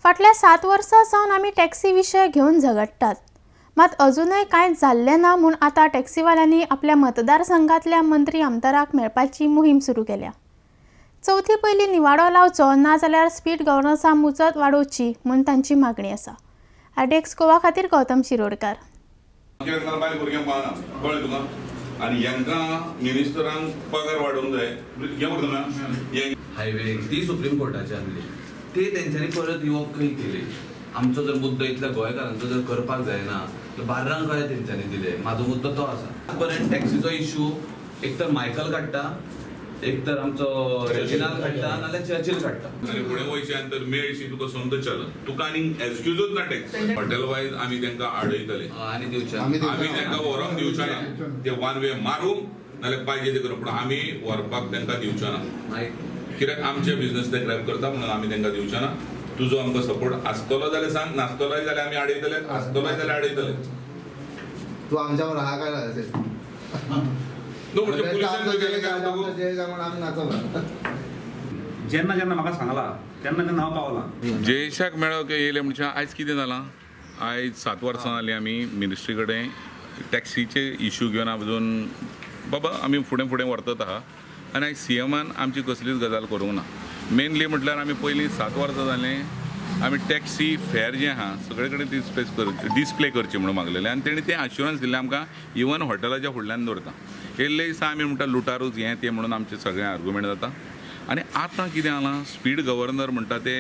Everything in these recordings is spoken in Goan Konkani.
फाटल्या 7 वर्सां सावन आमी टॅक्सी विशय घेवन झगडटात, मात अजूनय कांय जाल्लें ना म्हूण आतां टॅक्सीवाल्यांनी आपल्या मतदारसंघातल्या मंत्री आमदाराक मेळपाची मोहीम सुरू केल्या। चवथी पयलीं निवाडो लावचो, ना जाल्यार स्पीड गव्हर्नन्सा मुजत वाडोवची म्हूण तांची मागणी आसा। आरडीएक्स गोवा खातीर गौतम शिरोडकर। आनी हांकां मिनिस्टरांक पगार वाडोवंक जाय। हायवे ती सुप्रीम कोर्टाची आसली ते तेंच्यांनी परत रिवोक खंय केली। आमचो जर मुद्दो इतल्या गोंयकारांचो जर करपाक जायना तर बार्रांक कशें तेंच्यांनी दिले, म्हाजो मुद्दो तो आसा। पर्यंत टॅक्सीचो इशू एक तर मायकल काडटा, एक तर आमचो रेजिनाल काडटा, नाल्यार चर्चील काडटा। आनी फुडें वयच्यान तर मेळशी तुका समज चलन, तुका आनी एक्सक्यूजूच ना टॅक्स हॉटेल वायज आमी तांकां आडयतले आनी दिवचे, आमी तांकां व्हरोंक दिवचे ना, ते वन वे मारूंक नाल्यार पाहिजे ते करूंक, पूण आमी व्हरपाक तांकां दिवचे ना, कित्याक आमचे बिजनस ते ग्रॅब करता म्हणून आमी तांकां दिवचे ना। तुजो आमकां सपोर्ट आसतलो जाल्यार सांग, नासतलोय जाल्यार आमी आडयतले, आसतलोय जाल्यार आडयतले। तूं आमच्यावर हा काय असेल जेन्ना जेन्ना म्हाका सांगला तेन्ना तेन्ना हांव पावला। जयेशाक मेळ्ळो की येयले म्हणजे आयज कितें जालां, आयज 7 वर्सां जालीं आमी मिनिस्ट्री कडेन टॅक्सीचे इशू घेवन अजून बाबा आमी फुडें फुडें व्हरतात आहा आनी आयज सीएमान आमची कसलीच गजाल करूंक ना। मेनली म्हटल्यार आमी पयलीं 7 वर्सां जालीं आमी टॅक्सी फेर जें आहा सगळे कडेन डिस्प्ले करची म्हणून मागलेलें आनी तेणी तें अश्युरन्स दिल्लें आमकां, इवन हॉटेलाच्या फुडल्यान दवरता। येयल्ले दिसा आमी म्हणटा लुटारूच हें तें म्हणून आमचें सगळें आर्ग्युमेंट जाता। आनी आतां कितें जालां, स्पीड गव्हर्नर म्हणटा ते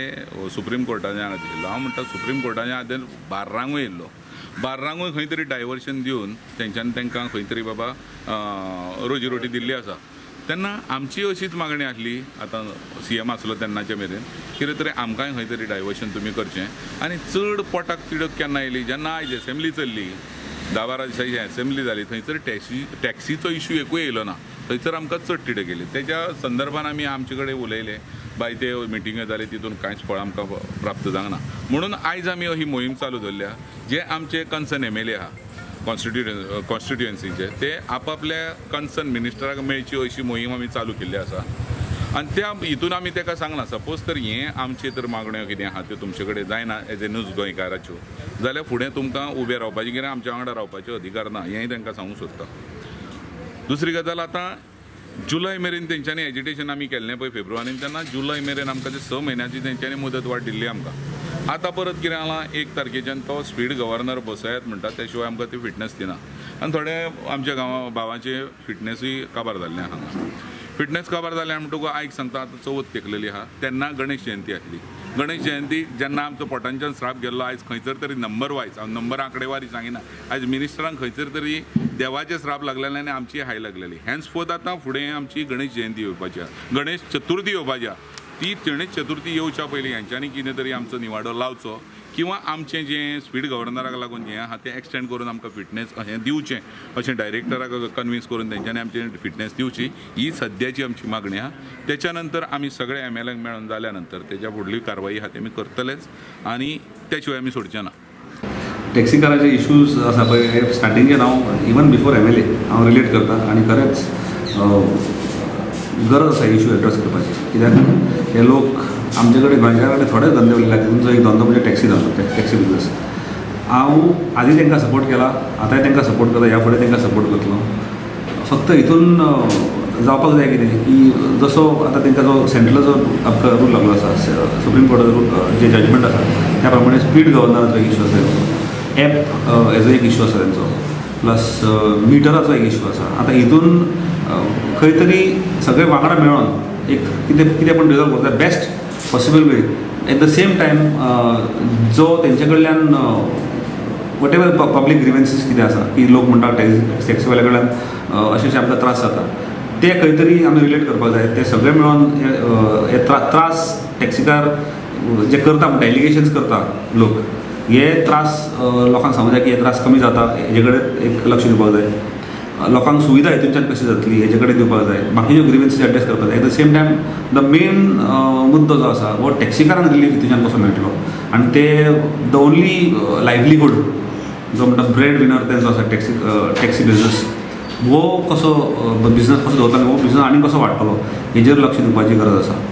सुप्रीम कोर्टाच्या हांगा दिल्लो, हांव म्हणटा सुप्रीम कोर्टाच्या आदर बार्रांगूय येयल्लो, बार्रांगूय खंय तरी डायवर्शन दिवन तेंच्यांनी तांकां खंय तरी बाबा रोजी रोटी दिल्ली आसा। तेन्ना आमची अशीच मागणी आसली, आतां सीएम आसलो तेन्नाचे मेरेन, कितें तरी आमकांय खंय तरी डायवर्शन तुमी करचें। आनी चड पोटाक तिडक केन्ना येयली, जेन्ना आयज एसेंब्ली चल्ली, 10-12 दिसांची एसेंब्ली जाली, थंयसर टॅक्सीचो इशू एकूय येयलो ना, थंयसर आमकां चड तिडक येयली। तेच्या संदर्भान आमी आमचे कडेन उलयले, बाय ते मिटिंग्यो जाले तितून कांयच फळ आमकां प्राप्त जावंक ना, म्हणून आयज आमी ही मोहीम चालू दवरल्या। जे आमचे कन्सर्न एमएलए आहा कॉन्स्टिट्युएन्सीचे ते आपापल्या कन्सर्न मिनिस्टराक मेळची अशी मोहीम आमी चालू केल्ली आसा। आनी त्या हितून आमी ताका सांगलां, सपोज तर हें आमचें तर मागण्यो कितें आहा त्यो तुमचे कडेन जायना एज ए न्यूज गोंयकाराच्यो, जाल्यार फुडें तुमकां उबें रावपाचें कितें आमच्या वांगडा रावपाचे अधिकार ना, हेंय तांकां सांगूंक सोदता। दुसरी गजाल, आतां जुलय मेरेन तेंच्यांनी एजिटेशन आमी केल्लें पळय फेब्रुवारीन, तेन्ना जुलय मेरेन आमकां ते 6 म्हयन्याची तेंच्यांनी मुदत वाड दिल्ली आमकां। आतां परत कितें जालां, 1 तारखेच्यान तो स्पीड गव्हर्नर बसयात म्हणटा, त्या शिवाय आमकां ती फिटनेस दिना। आनी थोडे आमच्या गांवा भावाचे फिटनेसूय काबार जाल्लें हांगा, फिटनेस काबार जालें म्हणटकूच आयक सांगता, आतां चवथ तेंकलेली आहा, तेन्ना गणेश जयंती आसली, गणेश जयंती जेन्ना आमचो पोटांच्यान श्राप गेल्लो, आयज खंयसर तरी नंबर वायज, हांव नंबर आंकडेवारी सांगिना, आयज मिनिस्टरांक खंयसर तरी देवाचे श्राप लागलेले आनी आमची हाय लागलेली। हेन्सफोर्थ आतां फुडें आमची गणेश जयंती येवपाची आहा, गणेश चतुर्थी येवपाची आहा, ती गणेश चतुर्थी येवच्या पयलीं हेंच्यांनी कितें तरी आमचो निवाडो लावचो किंवा आमचें जें स्पीड गव्हर्नराक लागून जें आहा तें एक्सटेंड करून आमकां फिटनेस हें दिवचें अशें डायरेक्टराक कन्विन्स करून तेंच्यांनी आमची फिटनेस दिवची, ही सद्याची आमची मागणी आहा। तेच्या नंतर आमी सगळे एमएलएक मेळून जाल्या नंतर तेच्या फुडली कारवाई आहा ती आमी करतलेच आनी त्या शिवाय आमी सोडचे ना। टॅक्सीकाराचे इश्यूज आसा पळय, हे स्टार्टिंगच्यान हांव इवन बिफोर एमएलए हांव रिलेट करता आनी खरेंच गरज आसा इशू एड्रेस करपाची, कित्याक हे लोक आमचे कडेन गोंयकारा कडेन थोडे धंदे उरले, तितूंचो एक धंदो म्हणजे टॅक्सी धंदो, टॅक्सी बिजनस। हांव आदी तांकां सपोर्ट केला, आतांय तांकां सपोर्ट करता, ह्या फुडें तांकां सपोर्ट करतलो। फक्त हितून जावपाक जाय कितें की जसो आतां तांकां जो सेंट्रलाचो आमकां रूल लागलो आसा, सुप्रीम कोर्टाचो रूल जे जजमेंट आसा त्या प्रमाणे स्पीड गव्हर्नराचो एक इशू आसा तेंचो, एप हेजो एक इशू आसा तेंचो, प्लस मिटराचो एक इशू आसा। आतां हितून खंय तरी सगळे वांगडा मेळोन एक कितें कितें पूण रिजॉल्व करता best possible way. At the same time जो तेंचे कडल्यान what ever public ग्रिवेन्सीस कितें आसा की लोक म्हणटा टॅक्सीवाल्या कडल्यान अशें अशें आमकां त्रास जाता, ते खंय तरी आमी रिलेट करपाक जाय। ते सगळे मेळोन हे त्रास टॅक्सीकार जे करता म्हणटा, एलिगेशन्स करता लोक, हे त्रास लोकांक सांगूंक जाय की हे त्रास कमी जाता, हेजे कडेन एक लक्ष दिवपाक जाय। लोकांक सुविधा हितूनच्यान कशी जातली हेजे कडेन दिवपाक जाय, बाकीच्यो ग्रिवेन्सीस एड्रेस करपाक जाय। At the same time the main मुद्दो जो आसा हो टॅक्सीकारांक रिलीफ हितूनच्यान कसो मेळटलो आनी ते the only livelihood जो म्हणटा ब्रेड विनर तेंचो आसा टॅक्सी टॅक्सी बिजनस, हो कसो बिजनस कसो दवरता, हो बिजनस आनी कसो वाडटलो हेजेर लक्ष दिवपाची गरज आसा।